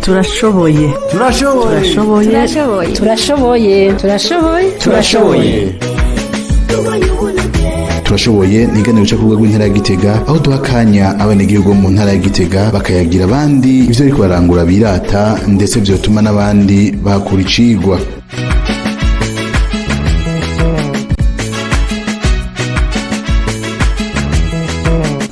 Turashoboye. Turashoboye. Turashoboye. Turashoboye. Turashoboye. Turashoboye. Turashoboye. Turashoboye ni ikiganiro cyo ku rwego rw'intara ya Gitega, aho duha akanya abenegihugu bo mu ntara ya Gitega bakayagira abandi ivyo bariko barangura birata, ndetse vyotuma n'abandi bahakura icigwa.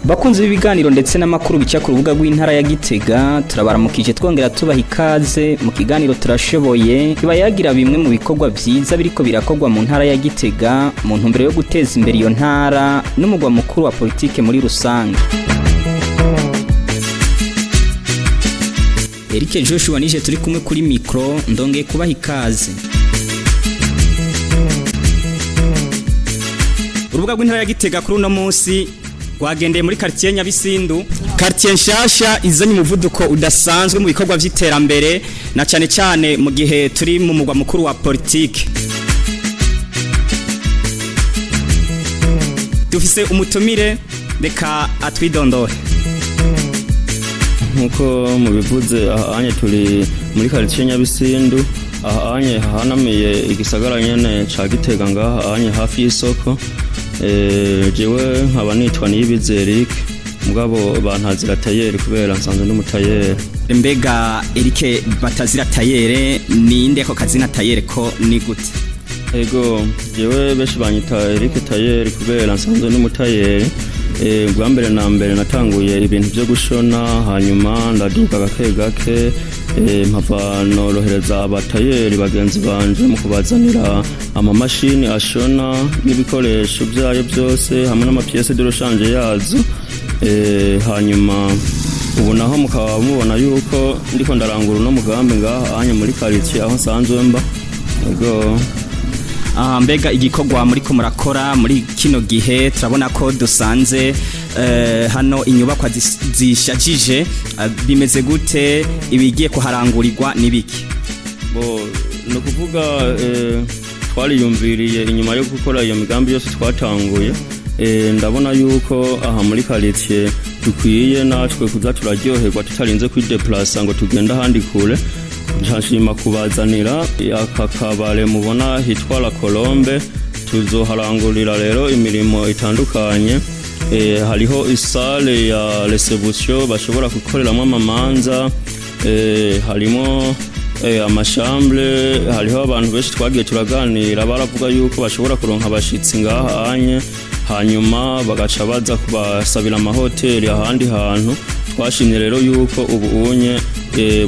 Bakunzi b'ibiganiro ndetse n'amakuru bica ku rubuga rw'intara ya Gitega, turabaramukije, twongera tubaha ikaze mu kiganiro Turashoboye, kiba yagira bimwe mu bikorwa vyiza biriko birakorwa mu ntara ya Gitega mu ntumbero yo guteza imbere iyo ntara n'umugwa mukuru wa politike muri rusange. Eric Joshua nije turi kumwe kuri mikro, ndongeye kubaha ikaze. Urubuga rw'intara ya Gitega kuri uno munsi rwagendeye muri quartier Nyabisindu, quartier nshasha izanye umuvuduko udasanzwe mu bikorwa vy'iterambere, na cane cane mu gihe turi mu mugwa mukuru wa politike. Dufise umutumire, reka atwidondore. Nkuko mubivuze, ahanye turi muri quartier Nyabisindu, ahanye hahanamiye igisagara nyene ca Gitega, ngaha ahanye hafi y'isoko. Jewe nkaba nitwa Niyibizi Eric, mugabo bantazira tayeri kubera nsanzwe ndi umutayeri. Mbega Eric batazira tayere, ninde ako kazina tayere ko ni gute? Ego, jewe benshi banyita Eric Tayeri kubera nsanzwe ndi umutayeri. Bwa mbere na mbere natanguye ibintu byo gushona, hanyuma ndaduga gake gake, mpava norohereza abatayeri bagenzi banje mu kubazanira amamashini ashona n'ibikoresho byayo byose hamwe n'amapiyese de rechange yazo. Hanyuma ubu naho mukaba mubona yuko ndiko ndarangura uno mugambi ngaha anya muri quartier aho nsanzwe mba. Ego. Mbega igikorwa muriko murakora muri kino gihe, turabona ko dusanze hano inyubakwa zishajije, bimeze gute? Ibigiye kuharangurirwa nibiki? Bo, ni ukuvuga twariyumviriye inyuma yo gukora iyo migambi yose twatanguye, ndabona yuko aha muri quartier dukwiye natwe kuza turaryoherwa tutarinze kwideplasa ngo tugende ahandi kure. Nshima kubazanira aka kabare mubona hitwa La Colombe. Tuzoharangurira rero imirimo itandukanye. Hariho isale ya reception bashobora gukoreramo amamanza, harimo amashambre, hariho abantu benshi twagiye turaganira baravuga yuko bashobora kuronka abashitsi ngaha anye, hanyuma bagaca baza kubasabira amahoteli ahandi hantu. Twashimye rero yuko ubu unye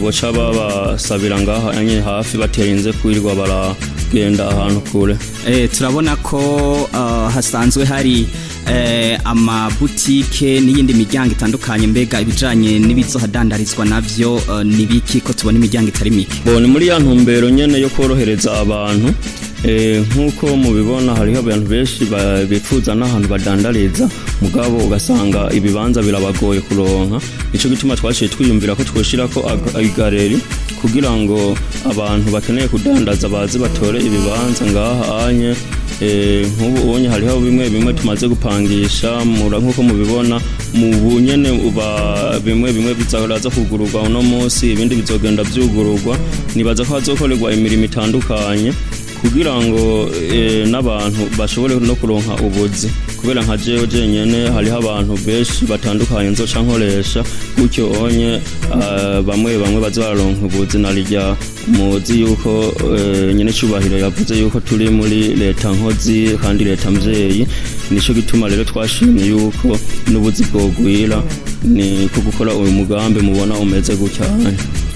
boca babasabira ngaha anye hafi, baterinze kwirirwa baragenda ahantu kure. Turabona ko hasanzwe hari amabutike n'iyindi miryango itandukanye. Mbega ibijanye n'ibizohadandarizwa navyo nibiki, ko tubona imiryango itari mike? Bo, ni muri ya ntumbero nyene yo korohereza abantu. Nk'uko mubibona, hariho abantu benshi bifuza n'ahantu badandariza, mugabo ugasanga ibibanza birabagoye kuronka. Nico gituma twaciye twiyumvira ko twoshirako igaleri kugira ngo abantu bakeneye kudandaza baze batore ibibanza ngaha anye. Nk'ubu unye hariho bimwe bimwe tumaze gupangisha, nk'uko mubibona mu bunyene uba bimwe bimwe bizaza kugururwa uno munsi, ibindi bizogenda vyugururwa. Nibaza ko hazokorerwa imirimo itandukanye kugira ngo n'abantu bashobore no kuronka ubuzi, kubera nka jewe jenyene hariho abantu benshi batandukanye nzoca nkoresha gutyo onye, bamwe bamwe baza bararonka ubuzi. Narirya muzi yuko nyene cubahiro yavuze yuko turi muri leta nkozi kandi leta mvyeyi. Nico gituma rero twashimye yuko n'ubuzi bwogwira, ni ko gukora uyu mugambi mubona umeze gutya.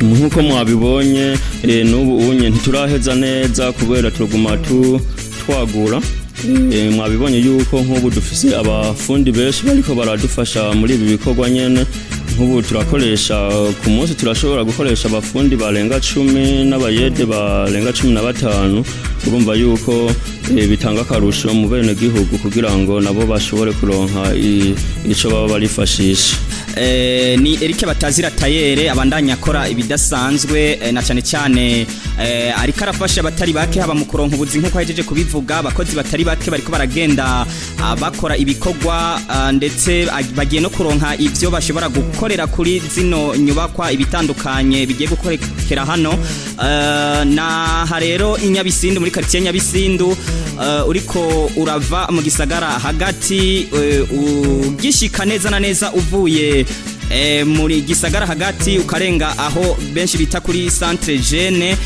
Nk'uko mwabibonye, n'ubu unye ntituraheza neza kubera turaguma twagura. Mwabibonye yuko nk'ubu dufise abafundi benshi bariko baradufasha muri ibi bikorwa nyene. Nk'ubu turakoresha ku munsi, turashobora gukoresha abafundi barenga 10 n'abayede barenga 15. Urumva yuko bitanga akarusho mu bene gihugu kugira ngo nabo bashobore kuronka ico baba barifashisha. Ni Eric Batazira Tayere abandanya akora ibidasanzwe, na cyane cyane ariko arafasha abatari bake, haba mu kuronka ubuzi nkuko ahejeje kubivuga. Abakozi batari bake bariko baragenda bakora ibikorwa, ndetse bagiye no kuronka ivyo bashobora gukorera kuri zino nyubakwa, ibitandukanye bigiye gukorekera hano. Na rero i Nyabisindu, muri quartier Nyabisindu, uriko urava mu gisagara hagati, ugishika neza na neza uvuye muri gisagara hagati, ukarenga aho benshi bita kuri centre jeune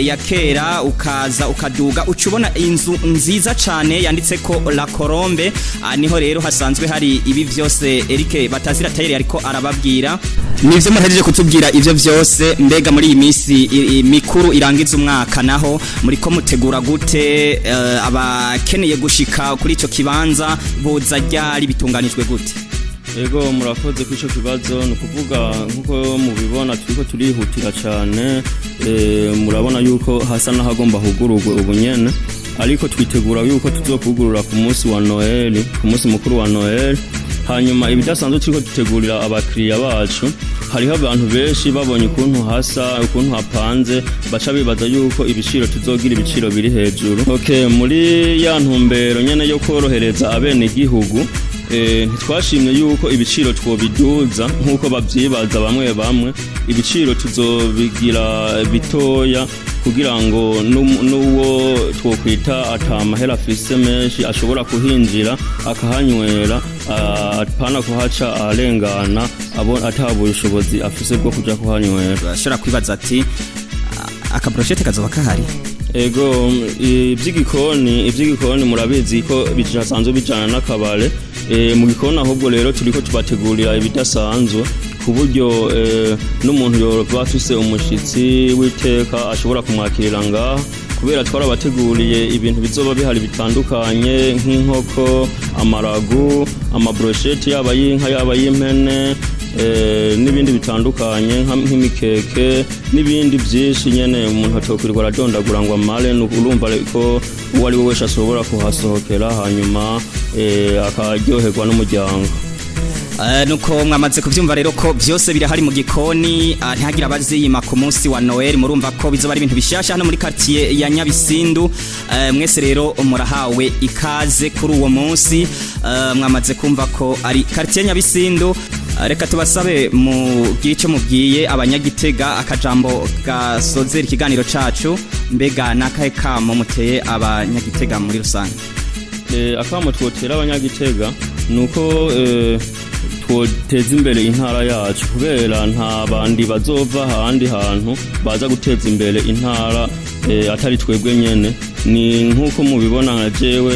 ya kera, ukaza ukaduga, uca ubona inzu nziza cane yanditse ko La Colombe. Niho rero hasanzwe hari ibi vyose Eric Batazira Tayeri ariko arababwira. Nivyo muhejeje kutubwira ivyo vyose. Mbega muri iyi minsi mikuru irangiza umwaka naho muriko mutegura gute? Abakeneye gushika kuri ico kibanza boza ryari? Bitunganijwe gute? Ego, murakoze kuri ico kibazo. Ni ukuvuga nkuko mubibona turiko turihutira cane. Murabona yuko hasa n'ahagomba hugururwe ubu nyene, ariko twitegura yuko tuzokugurura ku munsi wa Noel, ku munsi mukuru wa Noel. Hanyuma ibidasanzwe turiko dutegurira abakiriya bacu, hariho abantu benshi babonye ukuntu hasa, ukuntu hapanze, baca bibaza yuko ibiciro tuzogira ibiciro biri hejuru. Okay, muri ya ntumbero nyene yo korohereza abenegihugu, ntitwashimye yuko ibiciro twobiduza nk'uko bavyibaza bamwe bamwe. Ibiciro tuzobigira bitoya kugira ngo n'uwo twokwita ata mahera afise menshi ashobora kuhinjira akahanywera, apana kuhaca arengana ata bushobozi afise bwo kuja kuhanywera. Bashobora kwibaza ati: "Akabrochette kazoba kahari?" Ego, ivy'igikoni murabizi ko bisanzwe bijana n'akabare. Mu gikoni ahubwo rero turiko tubategurira ibidasanzwe ku buryo n'umuntu yoba afise umushitsi w'iteka ashobora kumwakirira ngaha, kubera twarabateguriye ibintu bizoba bihari bitandukanye nk'inkoko, amaragu, amabrochette, yaba y'inka, yaba y'impene, n'ibindi bitandukanye nk'imikeke n'ibindi byinshi nyene umuntu atokwirirwa aradondagura ngo amare. Urumva ko uwo ari we wese ashobora kuhasohokera hanyuma akaryoherwa n'umuryango. Nuko mwamaze kuvyumva rero ko vyose birahari mu gikoni, ntihagire abaziyima ku munsi wa Noel. Murumva ko bizoba ari ibintu bishasha hano muri quartier ya Nyabisindu. Mwese rero murahawe ikaze kuri uwo munsi. Mwamaze kumva ko ari quartier Nyabisindu. Reka tubasabe mugire ico mubwiye abanyagitega, akajambo gasozera ikiganiro cacu. Mbega nakahe kamo muteye abanyagitega muri rusange? Akamo twotera abanyagitega nuko twoteza imbere intara yacu, kubera nta bandi bazova ahandi hantu baza guteza imbere intara atari twebwe nyene. Ni nk'uko mubibona nka jewe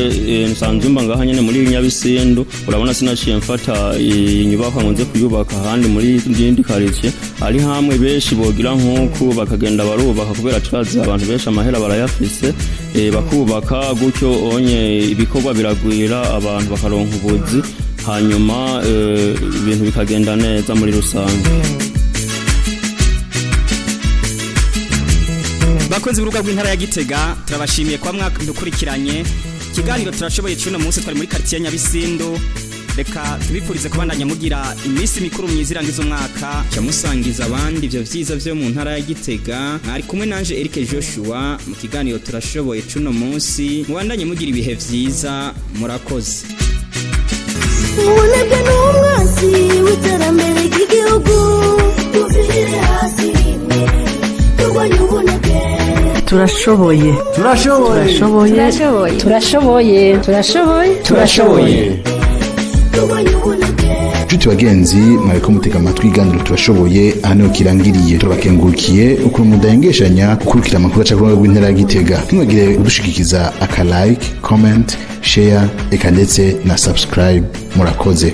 nsanzwe mba ngaha nyene muri Nyabisindu. Urabona sinaciye mfata iyi nyubakwa ngo nze kuyubaka ahandi muri yindi quartier. Ari hamwe benshi bogira nk'uku bakagenda barubaka, kubera turazi abantu benshi amahera barayafise, bakubaka gutyo onye ibikorwa biragwira, abantu bakaronka ubuzi, hanyuma ibintu bikagenda neza muri rusange. Bakunzi b'urubuga rw'intara ya Gitega, turabashimiye kuba mwadukurikiranye ikiganiro Turashoboye cy'uno munsi. Twari muri quartier Nyabisindu. Reka tubifurize kubandanya mugira iminsi mikuru myiza irangiza umwaka, cyamusangiza abandi ivyo vyiza vyo mu ntara ya Gitega. Mwari kumwe nanje Eric Joshua mu kiganiro Turashoboye cy'uno munsi. Mubandanye mugira ibihe vyiza, murakoze. Ubunebwe ni umwansi w'iterambere ry'igihugu. Tuvire hasi rimwe turwanye ubunebwe. Turashoboye. Turashoboye. Turashoboye. Turashoboye, turashoboye, turashoboye, turashoboye. Turwanye ubunebwe. Nshuti bagenzi mwariko mutega amatwi iganiro Turashoboye, aha niho kirangiriye. Turabakengurukiye ukuntu mudahengeshanya gukurikira amakuru aca ku rubuga rw'intara ya Gitega. Ntimwagire udushigikiza aka like, comment, share, eka ndetse na subscribe. Murakoze.